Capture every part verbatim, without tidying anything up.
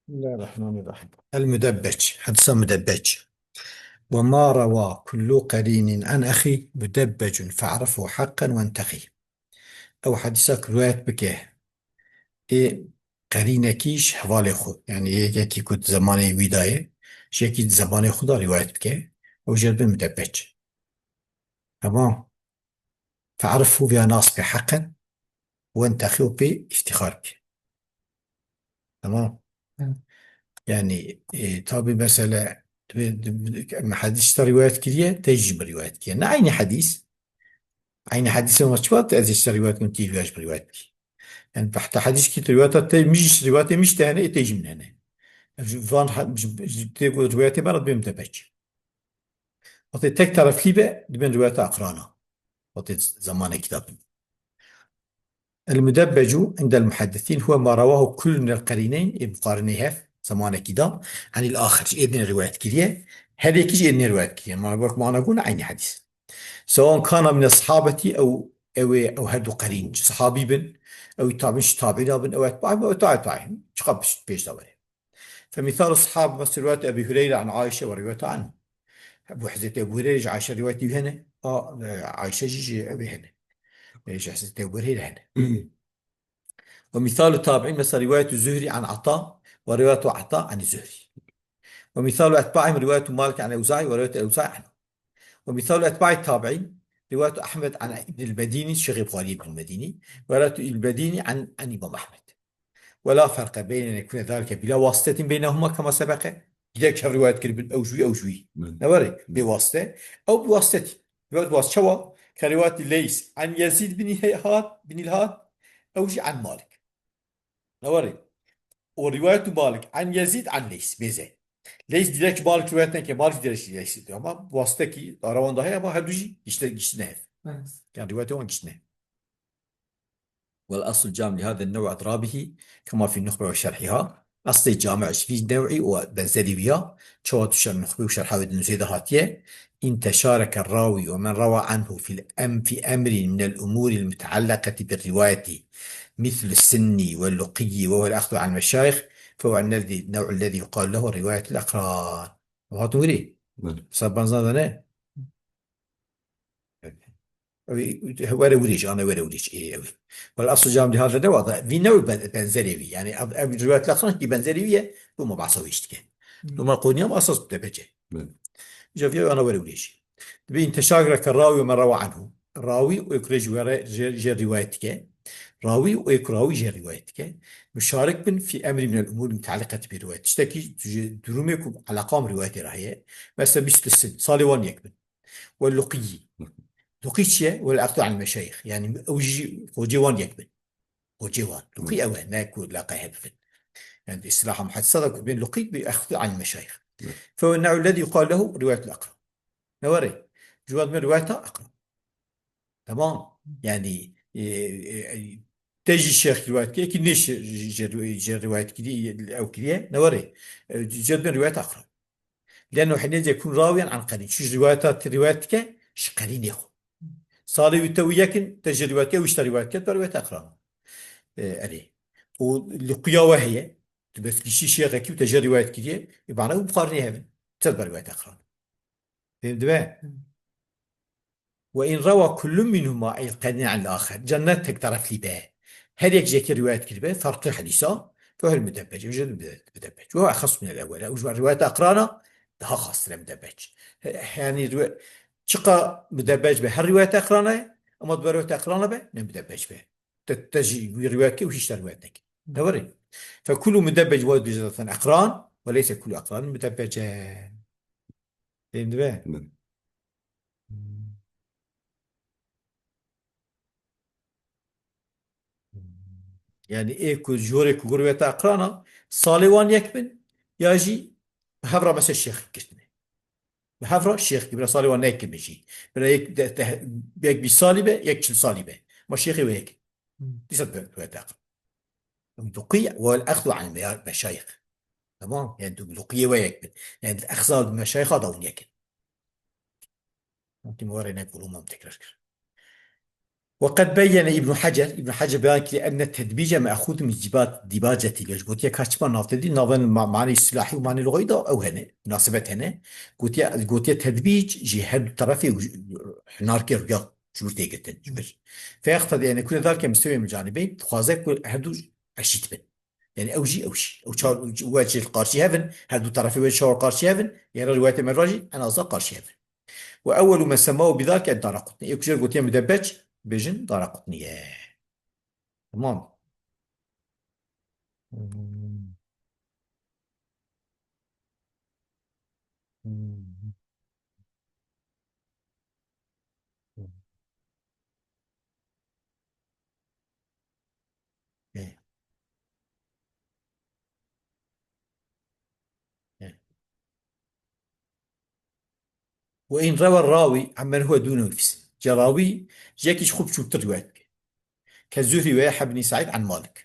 بسم الله الرحمن الرحيم. المدبج، حديث مدبج. وما روى كل قرين عن أخي مدبج فاعرفه حقا وانتقي. Ew hedîsa ku riwayet bike, ê qerînekî ji hevalê xwe, yanî yekekî ku di zemanê wî de ye, ji yekî di zemanê xwe de riwayet bike, ew jê dibin mudebbec. Temam. Fe'rifû, viya nas bike heqen, wentexî û pê îftîxar bike. Temam. Hı. Yanî, e, tabî mesele, tu, tu, tu, me hedîs te riwayet kiriye, te jî min riwayet kiriye. Ne eynî hedîs. Eynî hedîsê me çi wextê ez ê ji te riwayet kim, tî viya ji min riwayet bikî. Yanî, heta hedîs kî tu riwayeta te, min jî riwayetê min jî te hene, ê te jî min hene. Ev ji van he-, ji, ji tê ku riwayetê me re dibê mudebbec. Wextê tek tereflî be, dibên riwayeta eqrana. Wextê zemanekî de bin. المدبج عند المحدثين هو ما رواه كل من القرينين، ê muqarinê hev, zemanekî de, عن الآخر، ji êdinê riwayet kiriye, her yekî ji êdinê riwayet kiriye. Ma wek mana gona eynî hedîs. سواء كان من الصحابة أو، ew ê, ew her du qerîn, sahabî bin, ew tabiîn, ji tabiîna bin, ew etbaî bin, ew tabiî tabiîn. Çiqa pêş, pêş de were. فمثال الصحابة مثل رواية أبي هريرة عن عائشة وروايته عنه. Ebu Hezretî Ebu Hureyre ji Ayşe rivayetî wî hene. A, e, Ayşe jî ji ew ê hene. E, ji Hezretî Ebu Hureyre hene. ومثال التابعين مثل رواية الزهري عن عطاء ورواية عطاء عن الزهري. ومثال أتباعهم رواية مالك عن الأوزاعي ورواية الأوزاعي عنه. ومثال أتباع التابعين رواية أحمد عن ابن المديني، Şêxê Buxarî Ibn Medînî، ورواية المديني عن، عن إمام أحمد. ولا فرق بين أن يكون ذلك بلا واسطة بينهما كما سبق. Direkt hev rivayet kiribin, ew ji wî, ew ji wî. Belê. Ne were, bê wasite. Ew bi wasite tî. Rivayet wasite çawa? Ke rivayet Leys an Yezîd bin Had, bin Had, ew jî an Malik. Ne were. O rivayet Malik an Yezîd an Leys, bêze. Leys direkt Malik rivayet neke, Malik direkt Leys diyor. Ama bi wasite kî ara wan de heye, ama her du jî gişte, giştine hev. Evet. Yani rivayet wan giştine. والأصل الجامع لهذا النوع أضرابه كما في النخبة وشرحها. Eslê cami ji vî new'î û benzerî wî ya, çawa tu şer nuxbe û şerha wê di nûzê de hatiye. إن تشارك الراوي ومن روى عنه في الأم-، في أمر من الأمور المتعلقة بالرواية مثل السن واللقي وهو الأخذ عن المشايخ، فهو الذي، النوع الذي يقال له رواية الأقران. Hat wîrî. Belê. Sa banza de ne? Ew ê were wîrê jî, ana were wîrê jî, ê, ew ê. Wala asl cam dî hal de ne wada. Vî ne ben-, benzerê wî. Yani ev, ev rivayet lafzan ki benzerê wî ye. Bu ma bahsa wî işte. Hmm. Bu ma konuya ma asas bu tepece. Belê. Ca vî ana were wîrê jî. Dibê in teşagre ke rawi ve men rawa anhu. Rawî û êk rê ji were, jê, jê rivayet dike. Rawî û êk rawî jê rivayet dike. Muşarik bin fî emrî minel umûr mutealliqetî bi rivayet. Tiştekî ji durumê ku eleqa bi rivayetê re heye. Mesela mislu sin, salê wan yek bin. Ve luqiyî. Luqî çi ye? Wel aqdu an meşayîx. Yani ew jî xocê wan yek bin. Xocê wan. Luqî ew e, ne ku laqe hebibin. Yani istilaha muhaddisa da ku bên luqî bi aqdu an meşayîx. Fe ve ne'u lezî yuqal lehu riwayetul aqra. Ne were? Ji wan me riwayeta aqra. Tamam. Yani, e, e, e, te jî şêx rivayet kiriye, ki ne şê-, jê, jê, jê rivayet kiriye, ew kiriye, ne were? E, jê dibin rivayet aqra. Leno hinê de kun rawiyen an qerîn. Çi rivayeta te rivayet dike, ji qerînê xwe. Salê wî te wî yekin, te jê rivayet kiriye, wî ji te rivayet kiriye, te rivayet aqra. E, erê. Û liqiya we heye, tu bes giştî şêxekî û te jê rivayet kiriye, e, bana û Buxarî nehevin. Te ber rivayet aqra. Fehim dibe? Hı. Ve in rewa kullun minhuma el qerîne anil aher. Ca ne tek tereflî be. Her yek jekî rivayet kiribe, farklı hadîsa, fehel mudebbec. Ew jî mude-, mudebbec. Ve exas min el ewwel. Ew ji rivayet eqrana daha xastir e mudebbec. He, yani riwe-, çiqa mudebbec be, her rivayet eqrana ye, ama dibe rivayet eqrana be, ne mudebbec be. Te, te jî wî rivayet ke û hiç te rivayet neke. Ne were? Fe kullu mudebbec wa dû zaten eqran, ve leyse kullu eqran mudebbece. Fehim dibe? Belê. Yani ê ku jorê ku gurveta eqrana, salê wan yek bin, ya jî hevra mesela şêx girtine. Bi hevra şêx gibi, salê wan ne yek bin jî. Bira yek de, de, yek bîst salî be, yek çil salî be. Ma şêxê we yek. Hmm. Dîsa bi, bi, bi, Luqî wal exdu an meya-, meşayix. Tamam? Yani tu luqiyê we yek bin. Yani exza meşayix da hûn yek in. Wekî me were ne kulû mam tekrar kir. وقد بين ابن حجر، Îbn Hecer beyan kiriye, enne tedbîce me'xûz min cibat dîbacetî lê. Gotiye ka çima navtedbîc, navên ma-, manê îstîlahî û manê lugawî de ew hene, minasebet hene. Gotiye, gotiye tedbîc jî her du terefê û hinarkê rûya ji wir tê girtin, ji vir. Feyeqtedî ene kule dalke mistewê min canibeyn, dixwaze ku her du eşît bin. Yani ew jî, ew jî. Ew çar, we jî qarşî hev in, her du terefê we çar qarşî hev in, ya rîwayetê me re jî en azdan qarşî hev in. Ve ewwelu men semmahu bidalke Daraqutnî. Ê ku jê gotiye mudebbec, bêjin Daraqutnî ye. Tamam. Ê. Ê. Ve in rewe rawî ammen huwe dûne fîsin. Ca rawî ji yekî ji xwe biçûktir riwayet bike. Ke Zuhrî ve Yahya bin Saîd an Malik.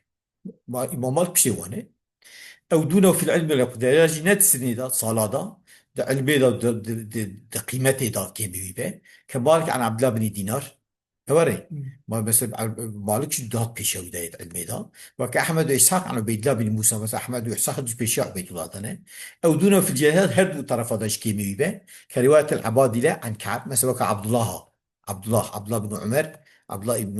Ma-, Îmam Malik piştê wan e. Ew dûne fil ilmi le ku dereca jî ne di sinê de, sala de, di ilmê de, di, di, di, di qîmetê de kêmî wî be. Ke Malik an Abdullah bin Dînar. Ew re. Hmm. Ma mesela Ab-, Malik jî dihat pêşiya wî de yê di ilmê de. Weke Ehmed û Îshak an Ubeydullah bin Musa. Mesela Ehmed û Îshak jî pêşiya Ubeydullah de ne. Ew dûne fil cihad her du terefa de ji kêmî wî be. Ke riwayetel Ebadîle an Ka'b. Mesela weke Abdullah. Abdullah, Abdullah bin Umer, Abdullah ibn,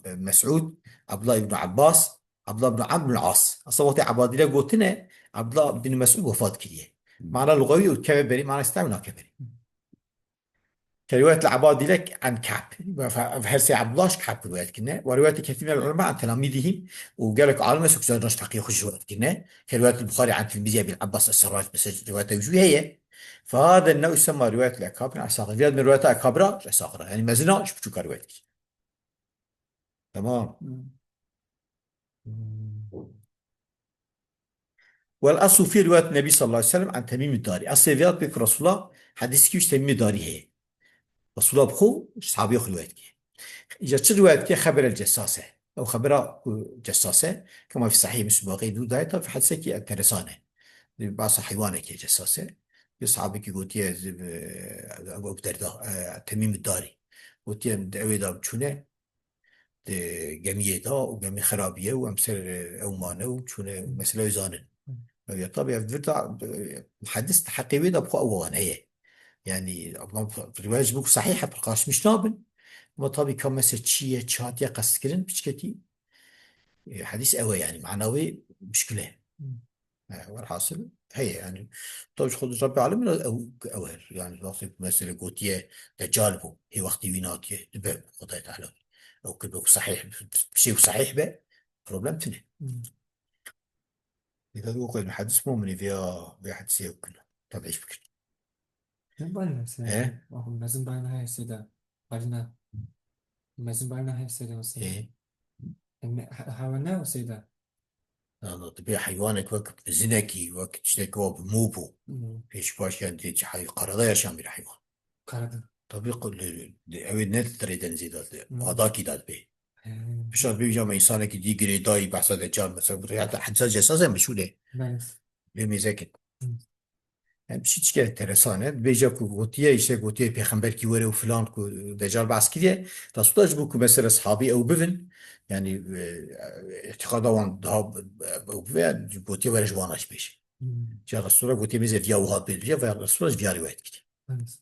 e, Mes'ud, Abdullah ibn Abbas, Abdullah ibn Amr bin As. Aslında wextê Ebadîle gotine, Abdullah bin Mes'ud wefat kiriye. Hmm. Mana lugawî û keve berî, mana îslam nake berî. Ke riwayet li Ebadîle an Ka'b. Ve fe-, her sê Abdullah ji Ka'b riwayet kirine. Ve riwayet kethîr min el ulema an telamîdihim û gelek alim ez ku naş teqî xwe ji riwayet kirine. Ke riwayet Buxarî an tilmîzî Ebil Abbas es-Serrac mesela riwayet ew jî heye. Fehade new semma riwayet li Ekabir an Esaqir. Viyad min riwayeta Ekabira ji Esaqira. Yani mezina ji biçûka riwayet kir. Tamam. Hmm. Wel aslu fî riwayet Nebî sallallahu aleyhi ve sellem an Temîm Darî. Eslê viyad pêk Resulullah hadîs kî ji Temîm Darî heye. Resulullah bi xwe ji sahabiyê xwe riwayet kiriye. Îca çi riwayet kiriye? Xeber el Cessase. Ew xebera ku Cessase, kema fî Sahîh Müslim waqî dû daye, ta fî hedisekî enteresan e. Di basa heywanekê Cessase. Bir sahabekî gotiye, e, Ebu Derda, e, Temîm Darî. Gotiye, di ewê de çûne, di gemiyê de û gemî xirabiye û em ser, e, ew mane û çûne meseleya wê zanin. Ew ya tabi ev vir de, e, hadis di heqê wê de bi xwe ew wan heye. Yani, ama riwayet ji bo ku sahîh e, pir qarşimiş nabin. Ama tabi ka mesela çi ye, çi hatiye qestkirin, piçkekî, e, hadis ew e yani, mana wê muşkil e. Hmm. E, welhasil, heye yani. Tabi ji xwe Rabbî Alemîn ew, ew her. Yani, wextê ku mesela gotiye Deccal bû, hê wextî wî natiye, dibe Xwedayê Teala. Ew kir be ku sahîh, bi şey ku sahîh be, problem tune. Hmm. Lê ka wek muhedis muminî vêya, vê hedisê ew kin, tedîf bikin. Ne bayna seyda. He? Mezin bayna heye seyda. Balina. Mezin bayna heye seyda mesela. He. Em, ha-, hawa ne o seyda? Ana, tu bir heywanek wek bizinekî, wek tiştek wa bi mû bû. Hmm. Pêş baş yani tê çi hay-, karada yaşayan bir heywan. Karada. Tabii ku li, li, ew ê ne di tirê denizê de, di Hmm. adakî de dibê. He. Pişa bêjam insanekî dî girêdayî behsa Deccal mesela, bu rêya te hedisa Cessase meşhûr e. Belê. Lê mêzekin. Hmm. Em şî çike enteresan e. Dibêje ku gotiye, işte gotiye pêxemberkî were û filan ku Deccal behs kiriye. Resulullah ji bo ku mesela sahabî ew bivin, yani, e, îtîqada wan daha, e, ew bibe, gotiye were ji wana jî bêje. Hmm. Ca Resulullah gotiye mêze viya wiha bê dibêje, ve Resulullah ji viya rivayet kiriye. Evet.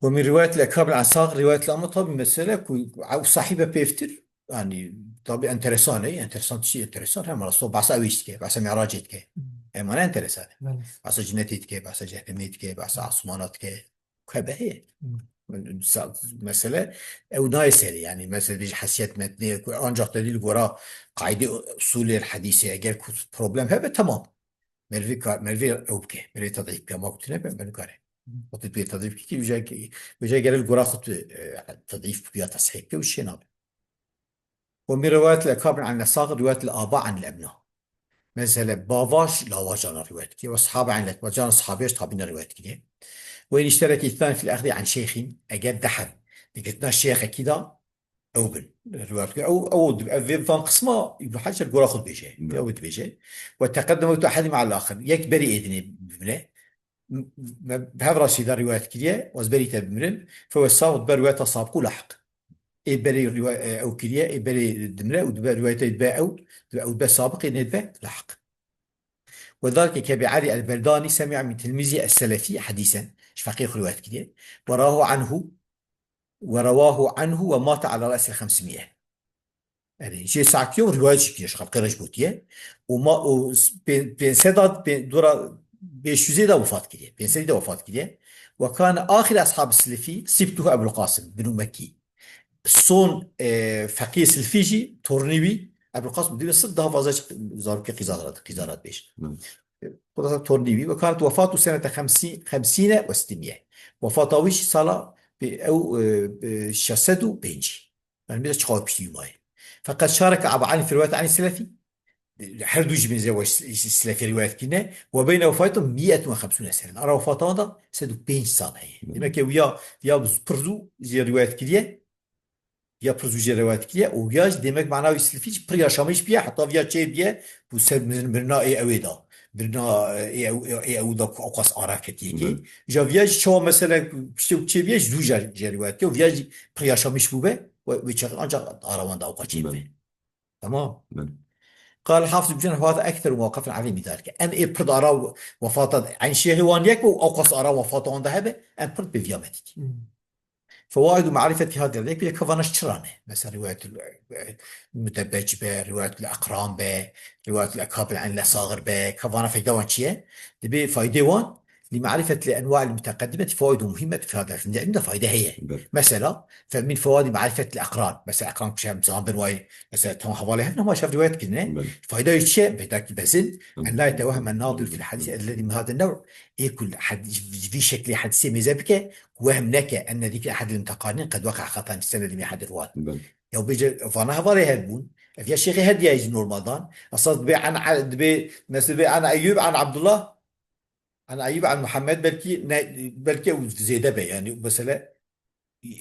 Ve min rivayet li Ekabir an Sağ, rivayet li ama tabi mesele ku ew sahibe pêvtir, yani tabi enteresan e, enteresan tiştî enteresan, hem Resulullah behsa wê dike, behsa Mi'racê dike. Hmm. Em ana enteresan e. Belê. Behsa cinnetê dike, behsa cehennemê dike, behsa asmana dike. Ku hebe heye. Hmm. Sa-, mesele ew nayê serê, yani mesele dij hesiyet metnê ku ancak delîl gora qaydê usulê hadîsê eger ku problem hebe tamam. Mervî ka-, mervî ew bike, mervî tedîf bike, ma ku tune be, mervî kare. Hı. Wextê tu yê tedîf bikî, wîja, wîja gere li gora xwe tu, e, tedîf bike ya teshîh bike û şê nabe. Ve min rivayet li ekabin an lesaxir, rivayet li aba an lebna. Mesela bava ji lawa cana rivayet kiriye, ve sahaba an lekba cana sahabiya ji tabîna rivayet kiriye. Ve in işterek îtnan fil exdî an şeyxîn, eger deheb, digirtina şêxekî da, ew bin. Riwayet kir. Ew, ew, ev vê van qisma Îbn Hecer gora xwe dibêje. Ne. Ew dibêje. Ve teqeddeme tu ehedî me'al axir. Yek berî êdinê bimine. Me, bi hev re sîda riwayet kiriye, ez berî te bimirim. Fe ve sabit ber weta sabqû lahiq. ê berê riwa-, e, ew kiriye, ê berê dimre û dibe riwayetê dibe ew, dibe ew dibe sabiq, ê nê dibe lahiq. وذلك كأبي علي البرداني سمع من تلميذه السلفي حديثا، ji feqî xwe riwayet kiriye. ورواه عنه، ورواه عنه ومات على رأس الخمسمية. Yani, jê Sa'd kiriye û riwayet jî kiriye, ji xelqê re jî gotiye. Û ma-, û s-, pê-, pênc sed a, pê-, dora pênc yüzê de wefat kiriye. Pênc sedî de wefat kiriye. وكان آخر أصحاب السلفي سبطه أبو القاسم بن مكي. Son, e, feqî Silfî jî, tornî wî, Ebul Qasim, divê sed daha fazla zarokê qîzara, qîzara bêj. Hı. Xulasa tornî wî, وكانت وفاته سنة خمسين، خمسين وستمية. Wefata wî jî sala pê-, ew, e, e, şeş sed û pêncî. Yani, biraz çawa piştî wî maye. فقد شارك أبا علي في الرواية عن السلفي. Her du jî bin zêwa s-, s-, Silefî rivayet kirine. وبين وفاتهم مية وخمسون سنة. Ara wefata wan da sed û pênc sal heye. Hı. Demek ki ya, ya pir zû jê rivayet kiriye, ya pir zû jê rivayet kiriye. Û ya jî demek mana wî Silefî jî pir yaşamış biye, heta viya çê biye, ku ser mir-, mirina ê ewê da. Mirina, e, ê ew, ê, ê ew da ku awqas ara ketiye ki. Hı. Ja viya jî çawa mesele ku piştê ku çê biye, zû jê, jê rivayet kiriye. Û viya jî pir yaşamış bûbe, ve, ve çaxî ancak ara wan da awqas çê bibe. Hı. Tamam. Belê. قال الحافظ ابن حجر: وهذا أكثر ما وقفنا عليه من ذلك. Em ê pir ara wefata, eyn şêxê wan yek û awqas ara wefata wan da hebe, em pir bi viya me dîtî. Hmm. فوائد معرفة هذا الذكر, ka vana çi ra ne? Mesela riwayetul, e, Mutebbec be, riwayetul Ekran be, riwayetul Ekabir an Lesagir be, ka vana feyda wan çi ye? Dibê faydê wan, لمعرفة الأنواع المتقدمة فوائد مهمة في هذا الفن. Li enda fayde heye. Belê. Mesela, فمن فوائد معرفة الأقران. Mesela, Ekran kuşa em zanbin wayê. Mesela, tam hevalê hev nema şev rivayet kirine. Belê. Fayda wî çi ye? Bêdakî bezin. Hı. أن لا يتوهم الناظر في الحديث الذي من هذا النوع. Ê ku had-, vî şeklê hadîsê mêze bike, ku wehm neke, أن ذكر أحد المتقارنين قد وقع خطأ في سند من أحد الرواة. Belê. Ya bêje, vana hevalê hev bûn. Ev ya şêxê her diyayê jî normaldan. Esas dibê an, dibê, mesela dibê an Eyyûb, an Abdullah. An Eyyûb an Muhammed belkî ne, belkî ew zêde be, yani mesela,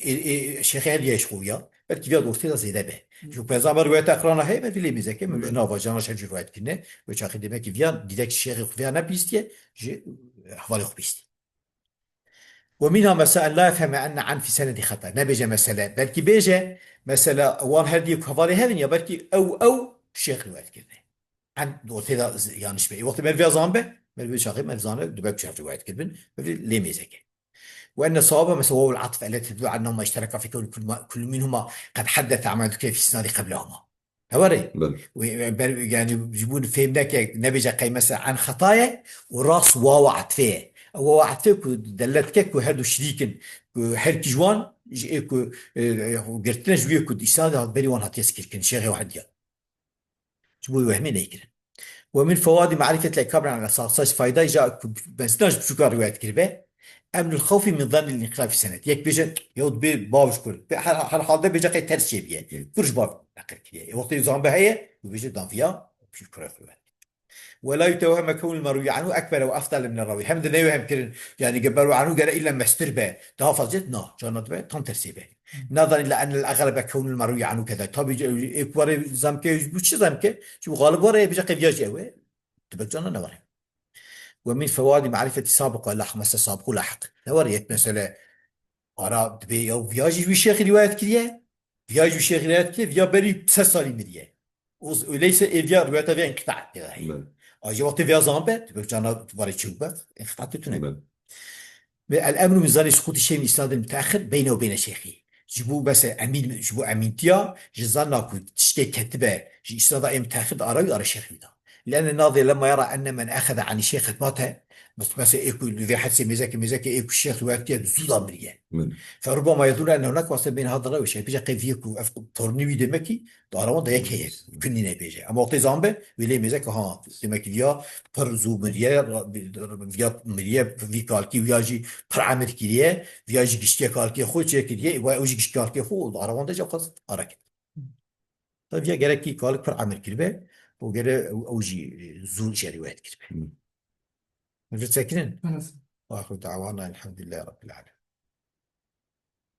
e, e, şêxê her diya ji xwe ya, belkî viya ortê de zêde be. Hı. Ji ku ez ama rivayeta Ekrana heye, me vî lê mêzeke, me Hı. nava jana şev jî rivayet kirine, ve çaxî demek ki viya, dîrek şêxê xwe viya ne bîstiye, ji hevalê xwe bîstiye. ومنها مسائل لا يفهم أن عن في سند خطأ. Nebêje mesele, belkî bêje, mesela, wan her diyê ku hevalê hev in ya belkî ew, ew şêx rivayet kirine. An ortê de z-, yanlış be. E, wextê merv ya zan be, merv çaxê merv zane, dibe ku şev rivayet kirbin, merv lê mêzeke. وأن الصواب مثلا واو العطف التي تدل على أنهما اشتركا في كون كل ما، كل منهما قد حدث عما ذكر في الإسناد قبلهما. Hewa rê. Belê. Wê, wê, ber, yani, ji bo fêm neke, nebêje qey mesela an xeta ye û rast wawa atfê ye. Wawa atfê ku delet ke ku her du şirîk in, ku her kî ji wan, ji ê ku, e, e, girtine ji wê ku îsnadê hat berî wan hatiye zikirkirin, şêxê wahdiya. Ji bo wehmê neykirin. ومن فوائد معرفة الأكابر عن الأصاغر, saz fayda ja ku bezina ji biçûka rivayet kiribe, أمن الخوف من ظن الانقلاب في السند. Yek bêje, ya dibê bav ji kur. Be her, her halde bêje qey ters çêbiye. Hı. Kur ji bav neqil kiriye. E, wextê zanbe heye, û bêje dan viya, pî kure xwe. ولا يتوهم كون المروي عنه أكبر وأفضل من الراوي. Hem de neyê hem kirin, yani, ge meru anhu gere îlle mestir be, daha fazla, na, cana dibe, tam tersê be. نظرا إلى أن الأغلب كون المروي عنه كذا. Tabii ki, ê ku were zamke, bu çi zamke? Çünkü galib were, bir şey qeviya ji ewe. Tibek cana ne were. ومن فوائد معرفة سابق ولاحق, mesela sabiq û lahiq. Ne were, yek mesele, ara dibe ya, viya jî wî şêxî rivayet kiriye, viya jî wî şêxî rivayet kiriye, viya berî sed salî miriye. O, öyleyse ê viya rivayeta viya inqita tê de heye. Belê. A ji wextê viya zan be, tu bek cana tu barê çew be, inqita tê tune. Belê. Ve الأمن من ظن سقوط شيء من إسناد المتأخر بينه وبين شيخه. Ji bo bese emîn, ji bo emîntiya, ji zanna ku tiştê ketibe, ji îsnada ê mutexir de ara wî ara şêxî da. لأن الناظر لما يرى أن من أخذ عن الشيخ قد مات, mes-, mesela ê ku li vê hedisê mêzeke, mêzeke ê ku şêx rivayet kiriye, zû da miriye. Min. فربما يظن أن هناك واسطة بين هذا الراوي والشيخ. Bêje qey vî ku ev tornî wî demek ki, di ara wan de yek heye. Kunî nebêje. Ama wextê zan be, wê lê mêze ki ha, demek ki viya pir zû miriye, ra-, viya miriye, vî kalkî viya jî pir emir kiriye, viya jî giştiye kalkê xwe çêkiriye, ê waya ew jî gişt kalkê xwe û di ara wan de jî xwest ara kir. Tabi viya gerekî kalik pir emir kiribe û gere ew, ew jî zû jê rivayet kiribe. Hı. Min vir sekirin? Evet. Axiru da'wana elhamdülillahi rabbil alemin.